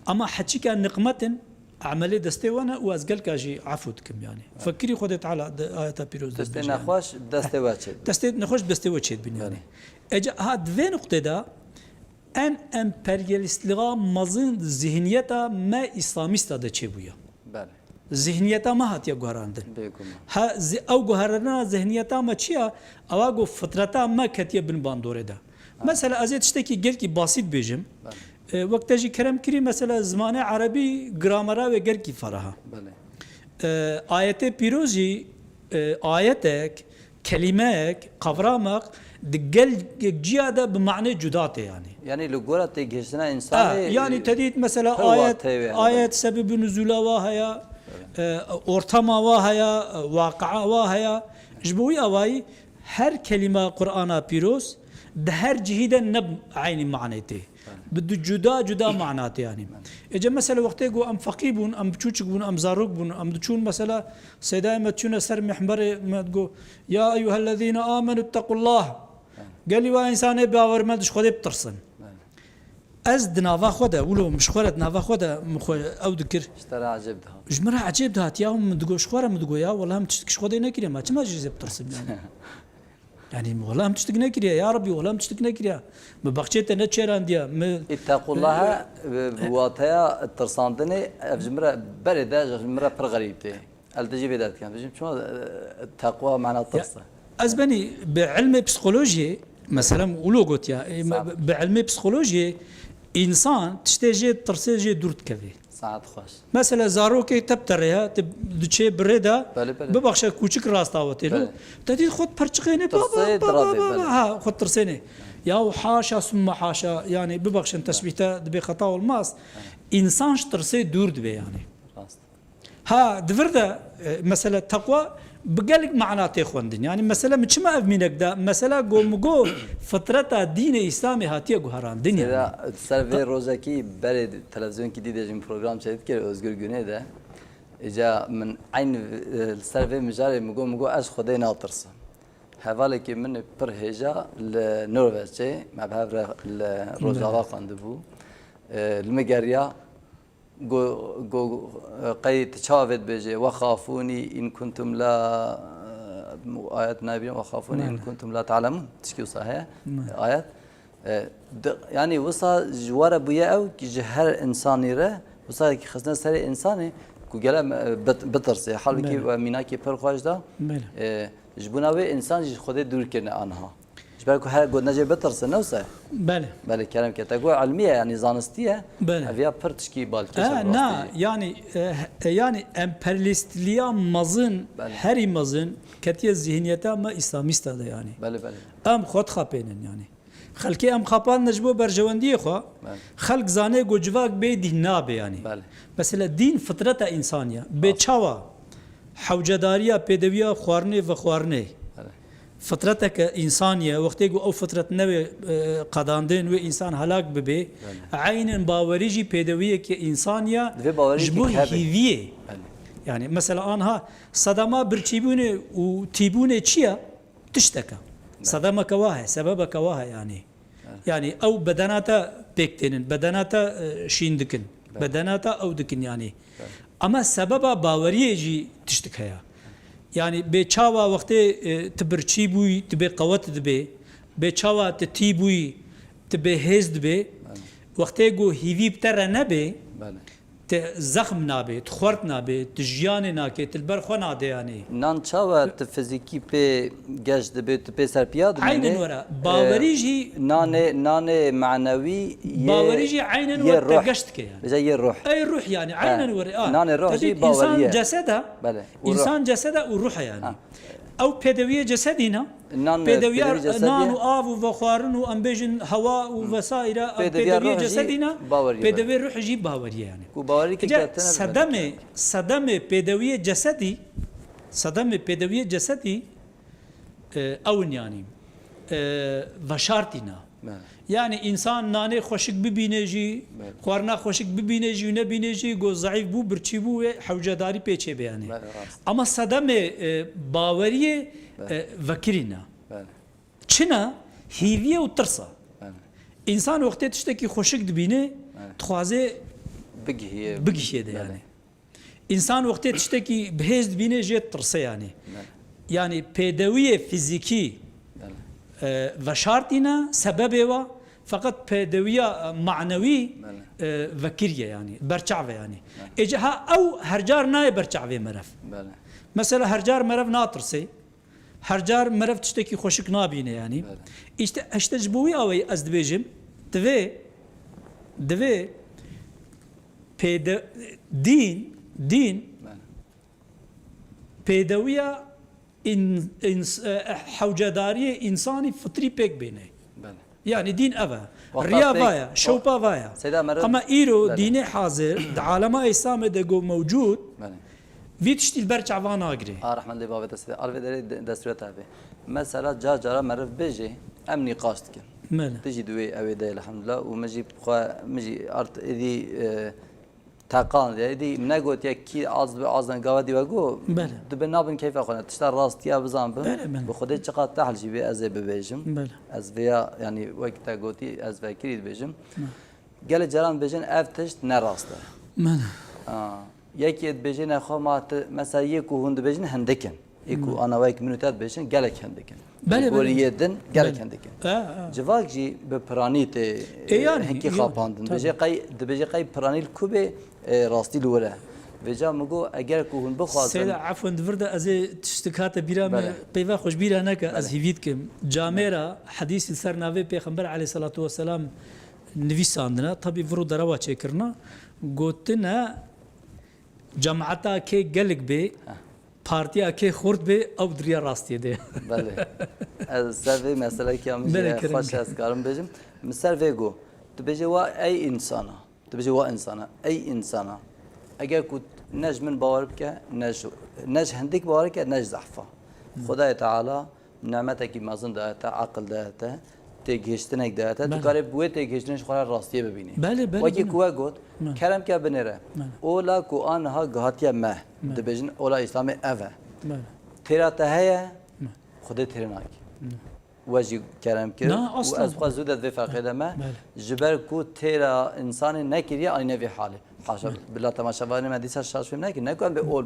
Ama heçîka niqmetin emelê destê we ne û ez gelka jî efû dikim yani. Belê. Fekirî Xwedê Teala di ayeta pîroz de Destê dibêje yani. nexweş, destê we çê. Destê nexweş, destê we çêdibin yani. Belê. Ece ha di vê nuqtê de En emperyalîstliğa mezin zihniyeta me îslamîsta de çêbûye. Belê. Zihniyeta me hatiye guherandin. Bêguman. Ha, zi-, ew guherandina zihniyeta me çi ya? Ewa ku fitreta me ketiye bin bandorê de. Ha. Mesela ez ê tiştekî gelkî basît bêjim. Belê. E, wek te jî kerem kirî, mesela zimanê erebî gramera wê gelkî ferah e. Belê. E, ayetê pîroz jî, e, ayetek, kelimeyek, kavramek di gelek ciya de bi manê cuda tê yani. Yani li gora têgihiştina Ha, însanê, yani e, te dît mesela pir ayet, wateyê hene. ayet sebebî nuzula wa heye, e, ortama wa heye, e, waqi'a wa heye. Ji bo wî awayî her kelîma Qur'ana pîroz di her cihî de ne eynî manê tê. Bi du cuda cuda mana tê yani. Ece mesela wextê ku em feqî bûn, em biçûçik bûn, em zarok bûn, em diçûn mesela seydayê me diçûne ser mihberê me digo, "Ya eyyuhellezîne amenu ittaqullah." Gelî wa însanê bawermend ji Xwedê bitirsin. Ez di nava xwe de, wilo min ji xwe re di nava xwe de min xwe ew dikir. Ji te re ecêb dihat. Ji min re ecêb dihat ya, min digo ji xwe re, min digo ya, wela min tiştik ji Xwedê nekiriye, ma çima ji zê bitirsim yani? Yani wela em tiştik nekiriye, ya Rabbi, wela em tiştik nekiriye. Mi baxçê te neçêrandiye, mi Îttequllaha, bi, bi wateya tirsandinê, ev ji min re berê de, ji min re pir xerîb tê. El dijî vê de dikin. Bijim çima, e, teqwa mana Ya, tirs e. ez benî bi ilmê psikolojiyê, mesela ulo gotiya, e, Sağ ol. bi ilmê psikolojiyê însan tiştê jê tirsê jê dûr dikevê. Saet xweş. Mesela zarokê te bi te re ya, tu diçê bi rê de, Belê, belê. bibaxşe kûçik rasta we tê. Belê. Te dît xwe perçiqêne, ba, ba, Tirsê ba, ba, dirabê, ba, ba, belê. ha, xwe tirsêne. Ya haşa sümme haşa, yani bibaxşin teşbîh te dibê xeta olmaz. Însan ji tirsê dûr dibe yani. Rast. Ha, di vir de, e, mesela teqwa bi gelek mana tê xwendin. Yani mesela min çima ev mînek da? Mesela go min go fitreta dînê Îslamê hatiye guherandin yani. Seyda, ser vê rojekî berê televizyonkî dî de jî min program çêdikir Özgür Güney de. Îca min eyn, e, li ser vê mijarê min go, min go ez ji Xwedê natirsim. Hevalekî min pir hêja li Norveçê, me bi hev re li Rojava xwendibû. E, li min geriya, Go, go, qey tu çawa vê dibêjê? "Wexafûnî in kuntum la", ayet nabîne, "Wexafûnî in Belê. kuntum la ta'lemûn." Tişkî wisa heye. Belê. Ayet. E, di, yani wisa ji we re bûye ew ki ji her insanî re, wisa ki xistine serê insanê ku gele, e, bit-, bitirsê. Halbuki Belê. we mînakê pir xweş da. Belê. E, ji bona wê insan jî Xwedê dûr kirine anha. Ji ber ku her got ne jê bitirsin, ne wisa? Belê. Belê, kerem ke. Te got ilmî ye, yani zanistî ye. Belê. Ev ya pir tişkî balkêş e, E, bi na, rastî jî. yani, e, e, yani emperyalîstliya mezin, Belê. herî mezin, ketiye zihniyeta me îslamîsta de yani. Belê, belê. Em xwe dixapênin yani. Xelkê em xapandine ji bo berjewendiyê xwe. Belê. Xelk zane ku civak bê dîn nabe, yanî. Belê. Mesela dîn fitreta însanî ye. Bê Rast. çawa hewcedariya pêdewiya xwarinê vexwarinê. Belê. Fitreteke însanî ye. Wextê ku ew fitret nebe, e, qedandin wê însan helak bibe. Belê. Eynin bawerî jî pêdewiyeke însanî ye Divê bawerî ji bo kî hebe. hîviyê. Belê. Yani mesela anha sedema birçîbûnê û tîbûnê çi ye? Tişteke. Belê. Sedemeke wa heye, sebebeke wa heye yani. Belê. Yani ew bedena te pêk tênin, bedena te, e, şîn dikin. Belê. Bedena te ew dikin yani. Belê. Ama sebeba baweriyê jî tiştik heye. Yani bê çawa wextê, e, tu birçî bûyî, tu bê qewet dibê. Bê çawa tu tî bûyî, tu bê hêz dibê. Belê. Wextê ku hîvî bi te re nebê, Belê. tu zexm nabê, tu xwert nabê, tu jiyanê nakê, tu li ber xwe nadê yanî. Nan çawa tu fizîkî pê geş dibê, tu pê serpiya dimînî? Eynin were. Ee, Bawerî jî nanê, nanê manewî yê, Bawerî jî eynen yê were te ruh. geş dike yani. Bize yê ruh. Ey ruh yani, Ha. eynen were. Ah, Nanê ruh te jî dît bawerî însan ye. cesed e, Belê. Û ruh. însan cesed e û ruh e yani. Ha. Ew pêdewiyê cesedî ne. Nan, Pêdewiya pêdewî cesedî nan ye. û av û vexwarin û em bêjin hewa û Hı. vesaire, em Pêdewiya pêdewiyê ruh jî cesedî ne, bawerî ye. pêdewê ruh jî bawerî ye yani. Ku bawerî ki Îca ketine sedemê, sedemê pêdewiyê cesedî, sedemê pêdewiyê cesedî, e, ew in yani, e, veşartî ne. Belê. Yani însan nanê xweşik bibîne jî, Belê. xwarina xweşik bibîne jî û nebîne jî, ku zeîf bû, birçî bû wê hewcedarî pê çêbe yani. Belê, rast. Ama sedemê, e, baweriyê, Belê. e, vekirî ne. Belê. Çi ne? Hîviyê û tirsa. Belê. Însan wextê tiştekî xweşik dibîne, Belê. dixwaze Bigihiyê. bigihiyê de Belê. yani. Însan wextê tiştekî bi hêz dibîne jê ditirse yani. Belê. Yani pêdewiyê fizîkî, Belê. e, veşartî ne, sebebê wa, feqet pêdewiya, e, manewî, Belê. e, vekiriye yani, berçav e yani. Belê. Êca ha ew her car nayê berçavê merev. Belê. Mesela her car merev natirsê, Her car merev tiştekî xweşik nabîne yanî. Belê. Îşte, işte ji bo wî awayî ez dibêjim, divê, divê pêde-, dîn, dîn Belê. pêdewiya în-, îns-, e, hewcedariyê însanî fitrî pêk bêne. Belê. Yani dîn ev e. Wexta Riya pêk va ye, wa-, şewpa va ye. Seyda Meriv Ama îro Belê. dînê hazir, di alema Îslamê de go mewcûd, Belê. vî tiştî li ber çavan nagirê. A rehmet lê bavê te Seyda. Arvê derê de-, destûrê te hebe. Mesela car cara meriv bêjê, em nîqaş dikin. Belê. Tu jî di wê ew ê de elhamdulillah û min jî xwe, min jî art êdî, e, Teqan, yani dî negotiye kî az dibe, az ne, gava dî we got, Belê. dibe nabin keyfa xwe ne. Tişta rastiya bizan bin. Belê, belê. Bi Xwedê çiqas tehl jî bê ez ê bibêjim. Belê. Ez vêya, yani wek te gotî, ez vekirî dibêjim. Belê. Gelê caran dibêjin ev tişt ne rast e. Belê. Ha. Yekê dibêjê ne xwe ma ti, mesela yê ku hûn dibêjin hindik in. Ê ku Hmm. ana wek min û te dibêjin gelek hindik in. Belê, Li gorî belê. yê din gelek Belê. hindik in. E, e. Civak jî bi piranî tê, Ê, e, yani, hinkî yo, xapandin. tabii. Dibêje qey, dibêje qey piranî li ku bê, e, rastî li wir e. Vêca min got, eger ku hûn bixwazin Seyda, efwen, di vir de ez ê tiştik hate bîra me, Belê. peyva xwe ji bîra neke, ez Belê. hîvî dikim. Camêra hedîsî li ser navê Pêxember aleyhisselatu vesselam nivîsandine. Tabii vir û derewa çêkirine. Gotine, cemaeta kê gelek bê, Heh. Partiya kê xurt bê, ew di riya rastiyê de. Belê. Ez ser vê meselekî ya min jî Belê, kerem. xweş ez karim bêjim. Min ser vê got. Tu bêjê wa ey însana. Tu bêjê wa însana. Ey însana. Eger ku ne ji min bawer bike, ne ji, ne ji hindik bawer bike, ne ji zehfa. Hı. Xwedayê Teala nimetekî mezin daye te, aqil daye te. têgihiştinek de hete, tu Belê. karê bi wê têgihiştinê ji xwe re rastiyê bibînî. Belê, belê, Wekî belê. ku we got, Belê. kerem ke binêre. Belê. Ola ku aniha gihatiye me, Belê. dibêjin ola Îslamê ev e. Belê. Têra te heye, Belê. Xwedê têrê nake. Belê. We jî kerem kir Na, û aslan. ez xwe zû de di vê ferqê de me, Belê. ji ber ku têra însanê nekiriye anîne vê halê. Haşa, Belê. bila temaşevanê me dîsa şaş fêm nekin, ne ku em bê ol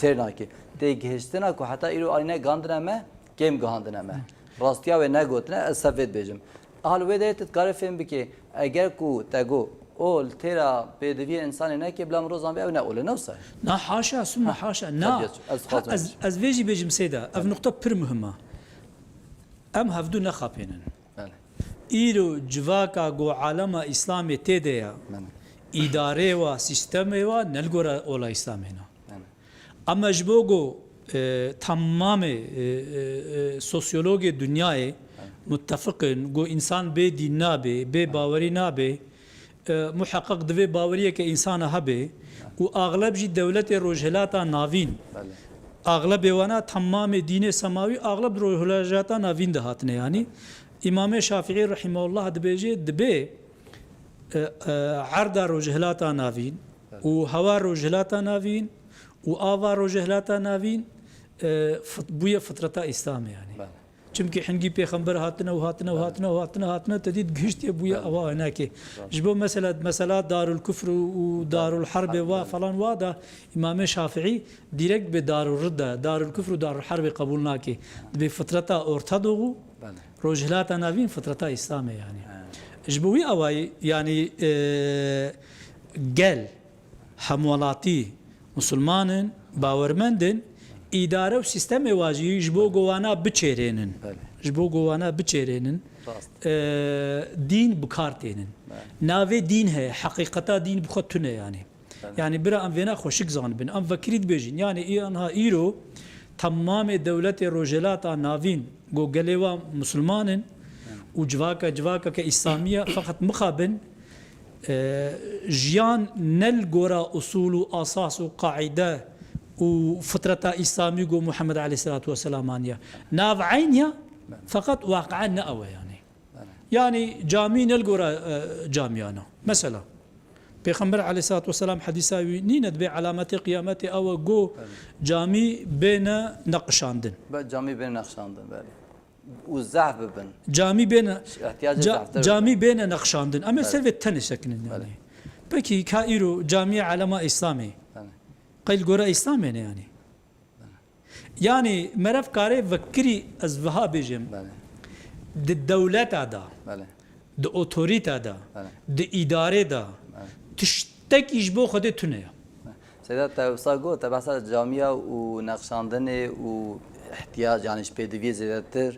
têr nake. Têgihiştina ku heta îro anîne gihandine me, kêm gihandine me. Rastiya wê negotine, ez ser vê dibêjim. Hal wê de tu dikarî fêm bikê, eger ku te got, ol têra pêdiviyê însanê neke, bila min rozan bê ew ne ol e, ne wisa ye? Na, haşa, sümme Ha, haşa, na. tabiat, ez Ha, dixwazim ez, ez vê jî bêjim Seyda, ev Belê. nuqte pir muhim e. Em hevdu nexapênin. Belê. Îro civaka ku alema Îslamê tê de ye, Belê. îdarê wa, sîstemê wa, ne li gora ola Îslamê ne. Belê. Ama ji bo ku, e, temamê, e, e, e, sosyologê dinyayê, Muttefiq in, ku însan bê dîn nabe, bê bawerî nabe, e, muheqeq divê baweriyeke însana hebe û axleb jî dewletê Rojhilata Navîn, Belê. Axlebê wana temamê dînê semawî, axleb di Rojhilata Navîn de hatine yanî. Îmamê Şafîî rahimehullah dibêje, dibê, e, e, erda Rojhilata Navîn Belê. Û hewa Rojhilata Navîn û ava Rojhilata Navîn, e, fit-, bûye fitreta Îslamê yanî. Belê. Çimkî hingî pêxember hatine û hatine û hatine û hatine, hatine, te dît gihiştiye bûye Belê. Awa hinekê. Belê. Ji bo mesela, mesela Darul Kufr û, û Darul Harb, Herbê wa Belê. Falan wa da Îmamê Şafîî dîrekt bi Darul Ridda, Darul Kufr û Darul Harbê qebûl nake. Dibê fitreta Orta Doğu, Belê. Rojhilata Navîn fitreta Îslamê yanî. He. Ji bo wî awayî yanî, e, gel hemwelatî musulman in, bawermend in, îdare û sîstemê wa jî ji bo ku wana biçêrênin. Belê. Ji bo ku wana biçêrênin, Rast. e, dîn bi kar tênin. Belê. Navê dîn heye, heqîqeta dîn bi xwe tune yanî. Belê. Yanî bira em vêna xweşik zanibin. Em vekirî dibêjin. Yanî î anha îro temamê dewletê Rojhilata Navîn ku gelê wa musulman in û civaka civakeke îslamî ye, feqet mixabin, e, jiyan ne li gora usûl û asas û qaîde û fitreta îslamî ku Muhammed aleyhisselatu vesselam aniye. Nav eyn ya, feqet waqi'en ne ew e yanî. Belê. Yanî camî ne li gora, e, camiyana. Mesela, Pêxember aleyhisselatu vesselam hedîsa wî nîne, dibê elametê qiyametê ew e ku Belê. Camî bêne neqişandin. Be, camî bêne neqişandin, belê. Û zehf bibin. Camî bêne, Ehtiyacê ca-, zehftir camî bibin. Bêne neqişandin. Em ê Belê. Ser vê tenê sekinin Belê. Yanî. Pekî ka îro camiyê elema Îslamê. Belê. Qey li gora Îslamê ne yanî? Yanî meriv kare vekirî ez viha bêjim. Belê. Di dewleta de, Belê. Di otorîte de, Belê. Di îdarê de, Belê. Tiştekî ji bo Xwedê tune ye. Seyda, te wisa got, te behsa camiya û nexşandinê û ihtiyac, yanî ji pêdiviyê zêdetir,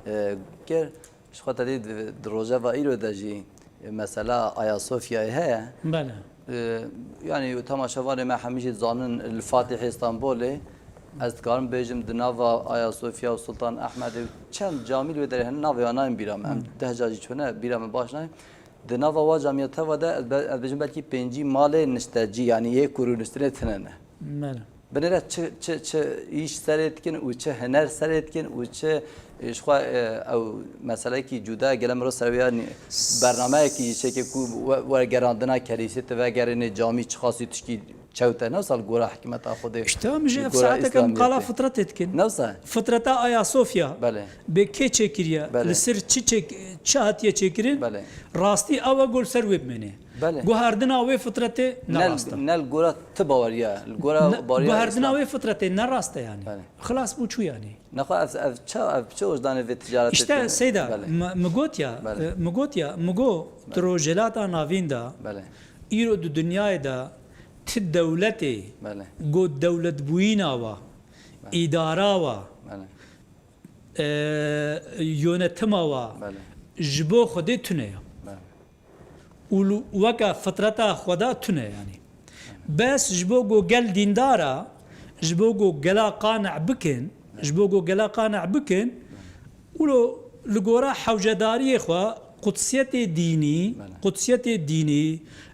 e, kir. Ji xwe te dî di, di rojeva îro de jî, e, mesela Ayasofyayê heye. Belê. E, yanî temaşevanê me hemî jî dizanin li Fatihê Stenbolê, ez dikarim bêjim di nava Ayasofya û Sultan Ehmedê û çend camî li wê derê hene, navê wan nayên bîra me. Em Hmm. Deh car jî çûne, bîra me baş nayên. Di nava wa camiya teva de ez be-, ez bêjim belkî pêncî malê niştecî, yanî yê ku rûniştinê tine ne. Belê. Binêre çi, çi, çi îş serê dikin û çi huner serê dikin û çi, e, ji xwe, e, ew meselekî cuda gele mirov ser wê ya nî-, bernameyekî jî çêke ku we-, wergerandina kerîsê tu vegerînê camî çiqasî tişkî çewt e. Ne wisa li gora hikmeta Xwedê, Îşte em jî li ev gora saeteke em qala Îslamiyetê. Fitreta têdikin. Ne wisa? Fitreta Ayasofya Belê. Bê kê çêkiriye? Belê. Li ser çi çêk-, çi hatiye çêkirin? Belê. Rastî ew e ku li ser wê bimêne. Belê. Guherdina wê fitretê ne Ne, rast e. Ne li gora ti baweriya, li gora Ne, baweriya guherdina Îslam. Wê fitretê ne rast e yanî. Belê. Xilas bû çû yanî. Nexwe ev, ev ça, ev çi wijdanê vê ticaretê Îşte tê? Seyda, Belê. Mi, mi got ya, Belê. E, mi got ya, mi got Belê. Di Rojhilata Navîn de Belê. Îro di dinyayê de ti dewletê Belê. Got dewletbûyîna wa, Belê. Îdara wa, Belê. E, yönetima wa Belê. Ji bo Xwedê tune ye. Belê. Û li, weke fitreta xwe de tune yanî. Bes ji bo ku gel dîndar e, ji bo ku gela qane bikin, ji bo ku gela qane bikin, û lo li gora hewcedariyê xwe qudsiyetê dînî, Belê. Qudsiyetê dînî,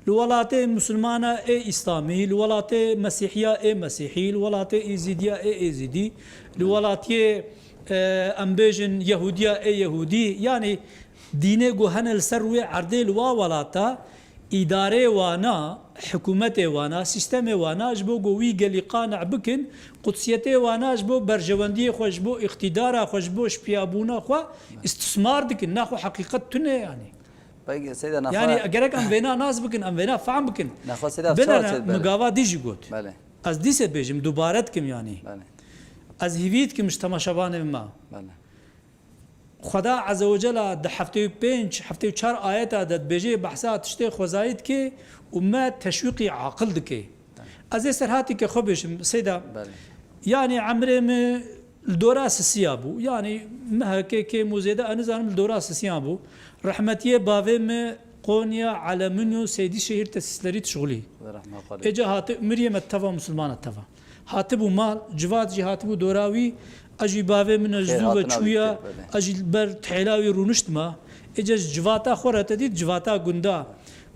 li welatê misilmana ê îslamî, li welatê mesîhiya ê mesîhî, li welatê êzîdiya ê êzîdî, li welatiyê, e, em bêjin Yehûdiya ê Yehûdî, yanî dînê ku hene li ser rûyê erdê li wa welata, îdareyê wana, hikûmetê wana, sîstemê wana ji bo ku wî gelî qane bikin, qudsiyetê wana ji bo berjewendiyê xwe, ji bo îqtîdara xwe, ji bo şpiyabûna xwe îstismar dikin. Naxwe heqîqet tune yanî. Peki, Seyda, naxwe Yanî gerek em vêna nas bikin, em vêna fehm bikin. Naxwe Seyda, Binêre çawa çêt bere? Min gava dî jî got. Belê. Ez dîse bêjim, dubare dikim yanî. Belê. Ez hîvî dikim ji temaşevanê me. Belê. Xweda Azze ve Cella di heftê û pênc, heftê û çar ayeta de dibêje behsa tiştê xwezayî dike û me teşwîqî aqil dike. Ez ê serhatîke xwe bêjim, Seyda. Belê. Yanî emrê min li dora sisiya bû. Yanî mehekê kêm û zêde, ez nizanim, li dora sisiya bû. Rehmetiyê bavê min Konya, Aleminyo, Seydî Şehîr tesîslerî dişixulî. Ve rahmet xalê. Êca hati, miriyê me teva, musulmana teva. Hatibû mal, civat jî hatibû dora wî, Ez jî bavê min ez Xêr zû ve hatina çûya, wî kir, belê. Ez jî li ber tihêla wî rûniştime. Êce ji civata xwe re te dît, civata gunda.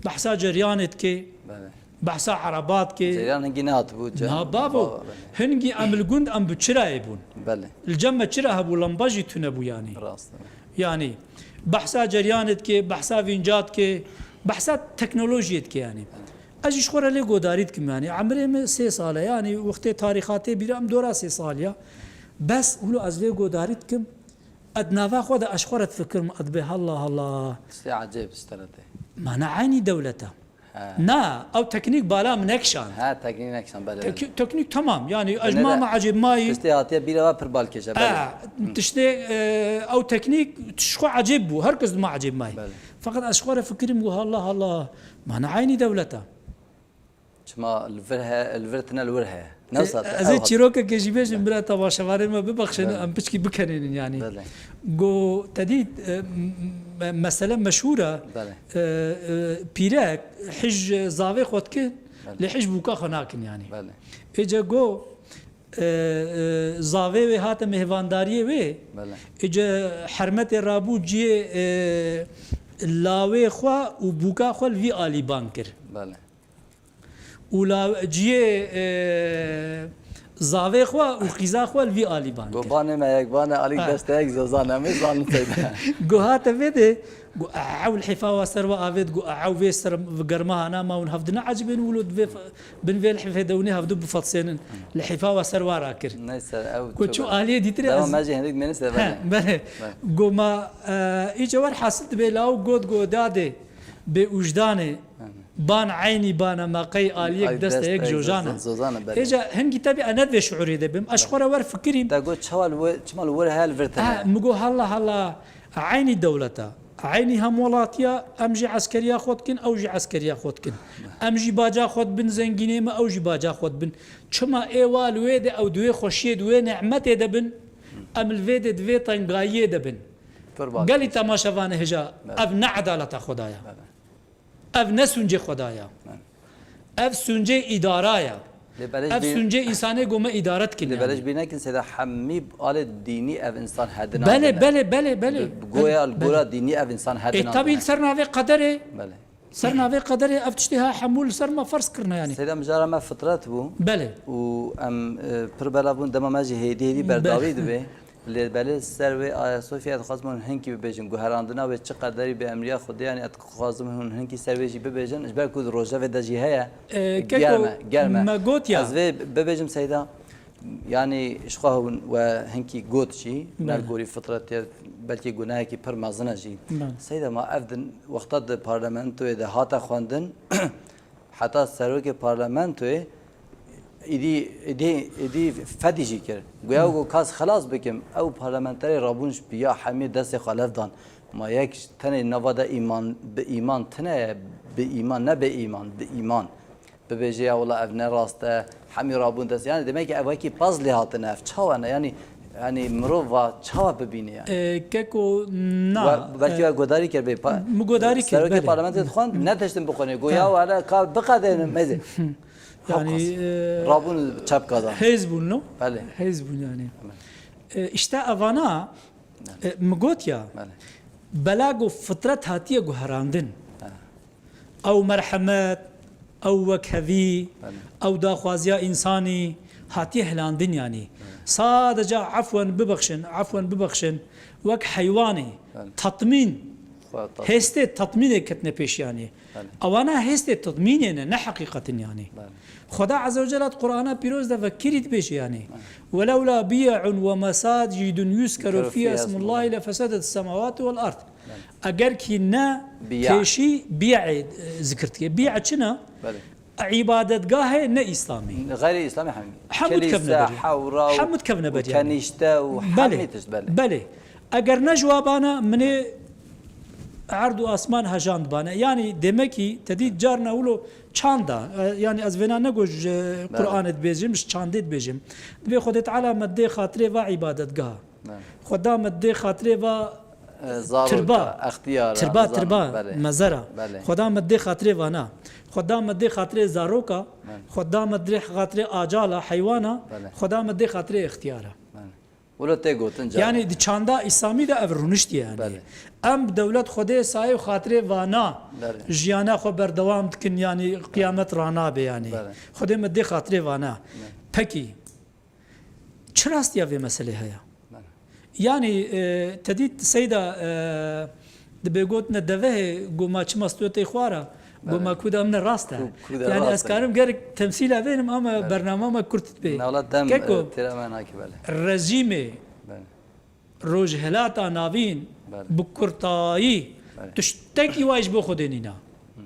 Behsa ceryanê dike, Belê. Behsa ereba dike. Ceryan hingî nehatibû, ce-, Na bavo, ba-, belê. Hingî em li gund em bi çirayê bûn. Belê. Li cem me çira hebû, lamba jî tune bû yanî. Rast e. Yanî, behsa ceryanê dike, behsa vînca dike, behsa teknolojiyê dike yanî. Ez jî ji xwe re lê godarî dikim yanî. Emrê min sê sal e yanî, wextê tarîxatê bîra em dora sê sal ya. Bes wilo ez lê godarî dikim. Ez nava xwe de ez ji xwe re difikirim, ez dibê halla halla. Tiştê ecêb ji te re tê. Mana eynî dewlet e. He. Na, ew teknîk bala min nekişand. He, teknîk nekişand, belê, Tek-, belê. Teknîk temam. Yanî ez Binêre ma me ecêb mayî. Tiştê hatiye bîra ve pir bal kêş e, belê. E, Hı. Tiştê, e, ew teknîk tişt xwe ecêb bû. Her kes dima ecêb mayî. Belê. Feqet ez ji xwe re fikirim û halla halla. Mana eynî dewlet e. Çima li vir he, li vir tine li wir he. Ne wisa te, Ez ê ew hat- çîrokekê jî bêjim, bira temaşevanê me bibexşin, Belê. Em piçkî bikenênin yanî. Belê. Go te dît, e, m-, m-, mesele meşhûr e. Belê. E, e, pîrek hij zavê xwe dikin, Belê. Lê hij bûka xwe nakin yanî. Belê. Êce go, e, e, zavê wê hate mêvandariyê wê. Belê. Êce hermetê rabû ciyê, e, lawê xwe û bûka xwe li vî alî ban kir. Belê. Û la ciyê, e, zavê xwe û qîza xwe li vî alî ban kir. Go banê me yek, banê alî Ha. Destê yek zozan, em ê zanin teyde. Go hate vê de, go ew li hêfa wa ser wa avêt, go ew vê ser germa hana ma hûn hevdine ecibên wilo divê f-, bin vê lihfê de hûnê hevdu bifetsênin. Li hêfa wa ser wa rakir. Neyse, ew Go çok çû önemli. Aliyê dîtirê Devam ez me jî hindik meni sever. He, belê. Belê. Go ma, e, îce wer hasil dibê law got go dadê bê ujdanê. Belê. Ban eynî bana me qey aliyek Ay, deste dest yek ey jojan e. Zozan e, belê. Êca hingî tebî ez ne divê şiûrê de bim. Ez ji xwe re wer fikirîm. Te got çawa li we, çima li we re hel vir tene? Ha, mi got halla halla. Eynî dewleta. Eynî hemwelatiya, em jî eskeriya xwe dikin, ew jî eskeriya xwe dikin. Em jî baca xwe dibin zengînê me, ew jî baca xwe dibin. Çima ê wa li wê de ew di wê xweşiyê, di wê nîmetê de bin, em li vê de di vê tengayiyê de bin. Pir baş. Gelî temaşevanê hêja, Belê. Ev ne edaleta Xwedaya. Belê. Ev ne sûncê Xwedaya. Belê. Ev sûncê îdara ya. Lê belê Ev ji bîr- sûncê însanê ku me îdare dikin Lê yani. Belê ji bîr nekin seyda hemî alê dînî ev însan hedina Belê, dine. Belê, belê, belê. Bi, bi goya Belê, li gora belê. Dînî ev însan hedina E, tabii dine. Ser navê qederê. Belê. Ser navê qederê ev tiştê ha hemû li ser me ferz kirine yani. Seyda mijara me fitret bû. Belê. Û em, e, pir bela bûn dema me jî hêdî hêdî Belê. Berdawî dibe. Lê belê ser wê Ayasofya dixwazim hûn hinkî bibêjin, guherandina wê çi qederî bi emriya Xwedê, yanî ez dixwazim hûn hinkî ser wê jî bibêjin, ji ber ku di rojevê de jî heye. E, keko, Germ e, germ e. Me got ya. Ez vê bibêjim Seyda, yanî ji xwe hûn we hinkî got jî, ne Belê. Li gorî fitretê, belkî gunehekî pir mezin e jî. Belê. Seyda ma ev din wexta di parlamentoyê de hate xwendin, Heta serokê parlamentoyê êdî, êdî, êdî fedî jî kir. Goya Hı. Ku kas xelas bikim, ew parlamenterê rabûn ji piya hemî destê xwe lev dan. Ma yek ji tenê nava de îman, bi îman tine ye, bi îman, ne bi îman, bi îman. Bibêje ya wela ev ne rast e, hemî rabûn dest. Yani demek ki ev wekî paz lê hatine, ev çawa ne? Yani Yanî mirov va çawa bibîne yani? E, keko na, We, belkî e, we godarî kir bê pa-, mi godarî kir, serokê belê. Parlamentê dixwend, ne tiştin bixwene. Go Ha. Ya wele ka biqedêne mezê. Yani, Hakas. E, Rabûn çepka da. Hêz bûn, no? Belê. Hêz bûn yani. Belê. E, işte evana, Belê. E, mi got ya, Belê. Bela go fitret hatiye guherandin. Ha. Ew merhemet, ew wekhevî, Belê. Ew daxwaziya însanî hatiye hilandin yanî. Belê. Sadece afwen bibexşin, afwen bibexşin, wek heywanê Belê. Tatmîn, Xwe tatmîn. Hêstê tatmînê ketine pêş yanî. Belê. Ewana hêstê tatmînê ne, ne heqîqetin yanî. Belê. Xweda Azze ve Celle di Qur'ana pîroz de vekirî dibêje yanî. Belê. Welewla biya'un ve mesacîdun yuzkeru Yuzkeru fîha fîha ismullahî ismullah. Lefesedet semawatî vel ard. Belê. Eger kî ne Biya. Pêşî biya'ê, e, zikir dike. Biya çi ne? Belê. Îbadetgahê ne Îslamî. Xeyrê Îslamî hemî. Hemû dikevne Kilîse, berî. Hewra û, Hemû dikevne û berî, yanî. Kenîşte û Belê. Hemî tişt, belê. Belê. Eger ne ji wa bana, minê erd û asman hejand bane. Yanî demek ki te dî carna wilo çanda, e, yanî ez vêna ne go ji Belê. Qur'anê dibêjim, ji çandê dibêjim. Dibê Xwedê Teala me dê xatirê va îbadetgeha. Belê. Xweda me dê xatirê va E, zaroka, tirba. Extiyara, Tirba, nizam, tirba, belê. Mezera. Belê. Xweda me dê xatirê vana. Xweda me dê xatirê zaroka. Belê. Xweda me dê xatirê acala, heywana. Belê. Xweda me dê xatirê extiyara. Belê. Wilo tê gotin cara. Yanî di çanda Îslamî de ev rûniştiye yanî. Belê. Em bi dewlet Xwedê sayê û xatirê vana Belê. jiyana xwe berdewam dikin, yanî qiyamet ranabe yanî. Belê. Xwedê me dê xatirê vana. Belê. Pekî, çi rastiya vê meselê heye? Belê. Yanî, e, te dît Seyda, e, dibê gotine devehê, goma çima stûyê tê xwara, Belê. goma kuda min rast e. Ku-, kuda Yanî rast ez e. karim gerek temsîla vênim ama Belê. bernama me kurt bê. Nala dem, Keko, e, têra me nakî belê. rejîmê Belê. Rojhilata Navîn Belê. bi kurtayî Belê. tiştekî wa ji bo Xwedê nîna. Hmm.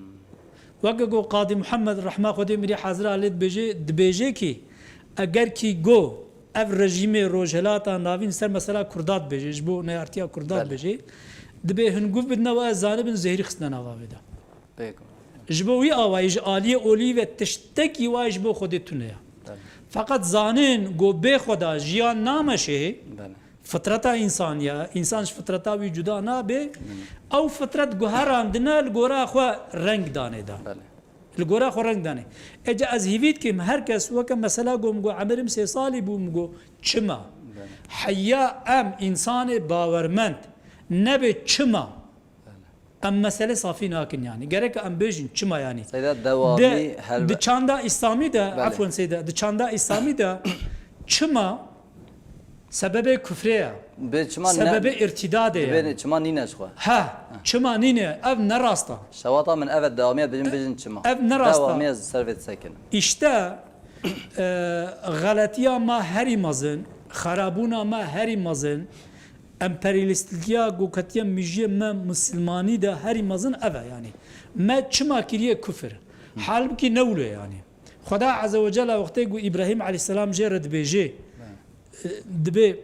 Weke ku Qadî Muhammed rehma Xwedê mirî hazira lê dibêje, dibêje kî eger kî go ev rejîmê Rojhilata Navîn ser mesela Kurda dibêje, ji bo neyartiya Kurda Belê. dibêje, dibê hin guv bidine û ez zanibin zêhrî xistine nava vê de. Pêk. Ji bo wî awayî ji aliyê olî ve tiştekî wa ji bo Xwedê tune ye. Belê. Feqet zanin ku bê Xweda jiyan nameşê, Belê. Fitreta însanî ye. Însan ji fitreta wî cuda nabe. Hmm. Ew fitret guherandine li gora xwe reng danê de. Belê. Li gora xwe reng danê. Ece ez hîvî dikim her kes weke mesela go min go emirim sê salî bû min go çima? Belê. Heya em însanê bawermend nebe çima? Belê. Em mesele safî nakin yanî. Gerek em bêjin çima yanî. Seyda dewamî Di, helbe- di çanda Îslamî de, Belê. efwen Seyda, di çanda Îslamî de çima sebebê kufrê ye. Bi çima ne- Sebebê irtidadê ye. Dibê çima nîne ji xwe. Ha, çima nîne? Ev ne rast e. Şewata min ev e dewamiya bijin bijin çima. Ev ne rast e. Dewamiya ser vê disekin. Îşte, e, xeletiya me herî mezin, xerabûna me herî mezin, emperyalîstliya ku ketiye mijiyê me misilmanî de herî mezin ev e yanî. Me çima kiriye kufir? Halbikî ne wilo yanî. Xweda Azze ve Celle wextê ku Îbrahîm aleyhisselam jê re dibêje, e, dibê,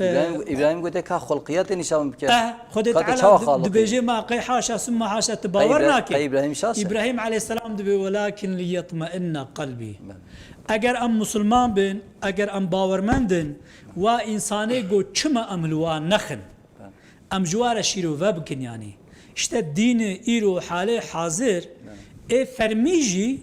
e, Îbrahîm, Îbrahîm gote ka xulqiyetê nîşan bike. Eh, Xwedê Ka tu Teala çawa di-, xaliqî? dibêje ma qey haşa summa haşa tu Qey bawer Îbra-, nakî. qey Îbrahîm şaş e? Îbrahîm aleyhisselam dibê welakin liyetmainna qalbî. Belê. Eger em musulman bin, eger em bawermend in, wa însanê go çima em li wa nexin? Belê. Em ji wa re şîrove bikin yanî. Îşte dînê îro halê hazir Belê. ê fermî jî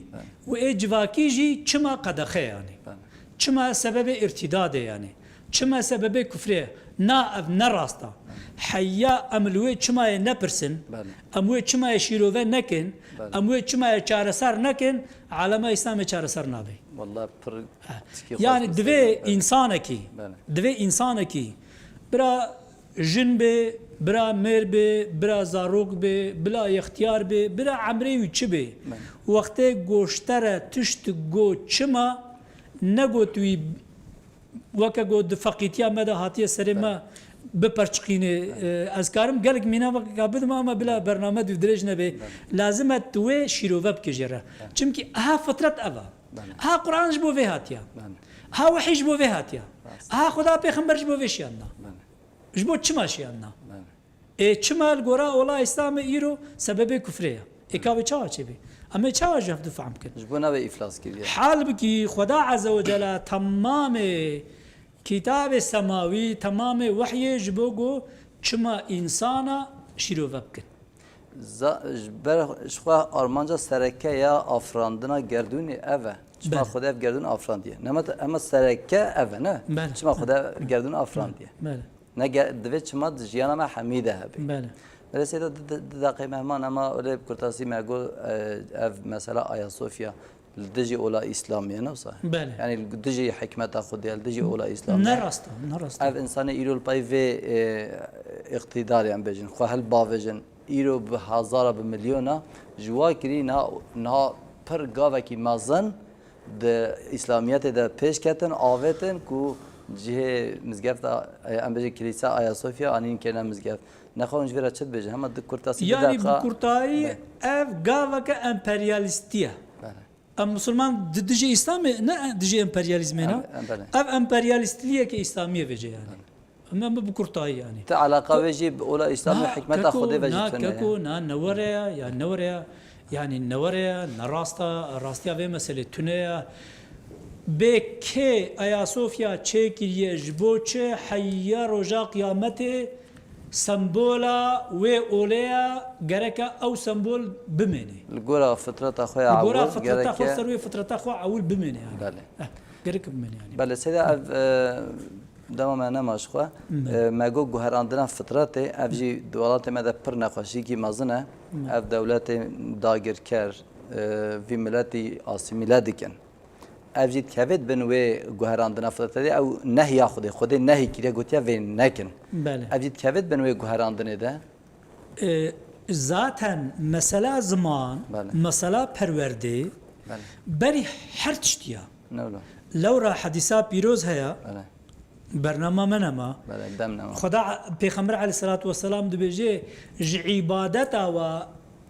Belê. û ê civakî jî çima qedexe yanî. Belê. Çima sebebê îrtîdadê yanî. Çima sebebê kufrê ye. Na ev ne rast e. Heya em li wê çimayê nepirsin. Belê. Em wê çimayê şîrove nekin. Belê. Em wê çimayê çareser nekin. Alema Îslamê çareser nabe. Wallah pir Ha. tişkî xweş Yanî bi divê seyran, belê. însanekî, Belê. divê însanekî bira jin bê, bira mêr bê, bira zarok bê, bila yextiyar bê, bira emrê wî çi bê. Belê. Wextê goşte re tişt go çima negot wî weke go di feqîtiya me de hatiye serê me biperçiqînê. E, ez karim gelek mîna vekeka bidim ama bila bername dû dirêj nebe. Lazim e tu wê şîrove bike jê re. Çimkî aha fitret ev e. Belê. Aha Quran ji bo vê hatiye. Belê. Aha wehî ji bo vê hatiye. Rast. Aha Xuda pêxember ji bo vê şiyandina. Belê. Ji bo çima şiyandina? Belê. Ê çima li gora ola Îslamê îro sebebê kufrê ye? Ê ka wê çawa çêbê? Em ê çawa ji hev difam bikin? Ji bo navê îflas kiriye. Halbikî Xweda Azze ve Celle temamê kitabê semawî, temamê wehyê ji bo ku çima însana şîrove bikin. Za-, ji ber, ji xwe armanca sereke ya afirandina gerdûnê ev e. Çima Belê. Xwedê ev gerdûn afirandiye? Nema te-, ema sereke ev e, ne? Belê. Çima Xwedê ev gerdûn afirandiye? Belê. Ne ge-, divê çima di jiyana me hemî de hebe. Belê. Belê Seyda, di, di, di deqê mehman ema öyle bi kurtasî me got, e, ev mesela Ayasofya li dijî ola Îslamî ye, ne wisa? Belê. Yani li dijî hikmeta Xwedê ye, li dijî ola Îslamî ye. Ne rast e, ne rast e. Ev însanê îro li pey vê, e, îqtîdarê em bêjin, xwe hilbavêjin, îro bi hezara, bi milyona ji wa kirî niha, niha pir gavekî mezin di Îslamiyetê de pêş ketin, avêtin ku cihê mizgefta, em bêjin kilîsa Ayasofya anîn kirine mizgeft. Nexwe hûn ji vê re çi dibêjin? Hema di kurtasî, du Yanî deqa. bi kurtayî Be. ev gaveke emperyalîstî ye. Belê. Em musulman di dijî Îslamê, ne dijî emperyalîzmê ne? Em, em, belê. Ev emperyalîstliyeke Îslamî ye vêce yanî. Belê. Em, em bi kurtayî yanî. Ti eleqa wê jî bi ola Îslamê, Na, hikmeta keko, Xwedê ve jî na, tune ye. keko, na, ne were ya, ya ne were ya. Yanî ne were ya, ne rast e, rastiya vê meselê tune ye. Bê kê Ayasofya çêkiriye, ji bo çi heya roja qiyametê sembola wê olê ye, gereke ew sembol bimêne. Li gora fitreta xwe ya Li gora ewil fitreta xwe, gereke ser wê fitreta xwe ewil bimêne yanî. Belê. Eh, gereke bimêne yanî. Belê, seyda ev, e, Dema me nema ji xwe. Belê. E, me got guherandina fitretê, ev jî di welatê me de pir nexweşiyekî mezin e. Belê. Ev dewletê dagirker, e, vî miletî asîmîle dikin. Ev jî dikevêt bin wê guherandina fitretê de, ew nehya Xwedê, Xwedê nehî kiriye, gotiye vê nekin. Belê. Ev jî dikevêt bin wê guherandinê de. E, zaten mesela ziman, Belê. mesela perwerdê, Belê. berî her tiştiya. Ne wilo. Lewra hedîsa pîroz heye, Belê. bernama me nema. Belê, dem nema. Xweda, Pêxember aleyhissalatu vesselam dibêje, ji îbadeta we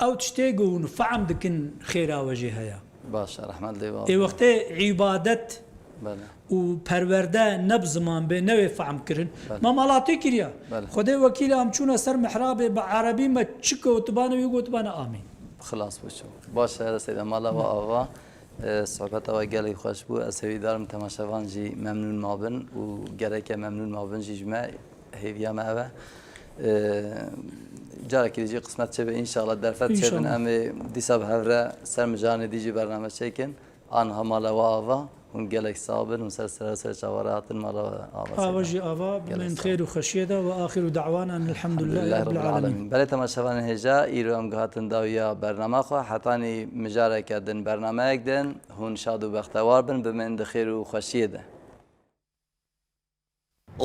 ew tiştê ku hûn fehm dikin xêra we jê heye. Baş e, rehmet lê Ê wextê îbadet Belê. û perwerde ne bi ziman bê, ne wê fehm kirin. Belê. Me mala tê kiriya. Belê. Xwedê wekîl e, em çûne ser mihrabê, bi erebî me çi gotibane, wî gotibane amîn. Xilas bû çû. Baş e, Seyda, mala we ava. E, sohbeta we gelek xweş bû. Ez hêvîdar im temaşevan jî memnûn mabin û gereke memnûn mabin jî ji me. Hêviya me ev e. E, carekî dî jî qismet çêbe, înşallah derfet çêbin. Înşallah. Em ê dîsa bi hev re ser mijaranê dî jî bername çêkin. Anha mala we ava, hûn gelek sax bin, hûn ser sera ser çava re hatin, mala we ava. Ava jî ava, bimên xêr û xweşiyê de. Ve axiru da'wana enil hamdulillahî rabbil alemin. Belê temaşevanên hêja, îro em gihatin dawiya bernama xwe. Hetanî mijareke din, bernameyek din, hûn şad û bextewar bin, bimên di xêr û xweşiyê de.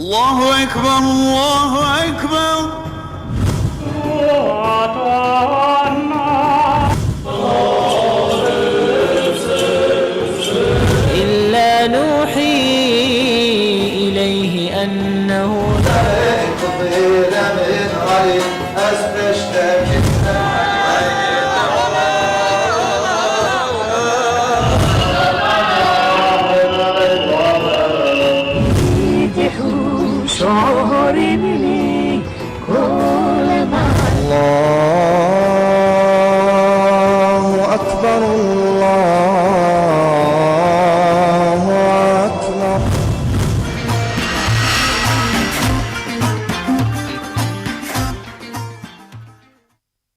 الله أكبر، الله أكبر. إلا نوحي إليه أنه الله أكبر،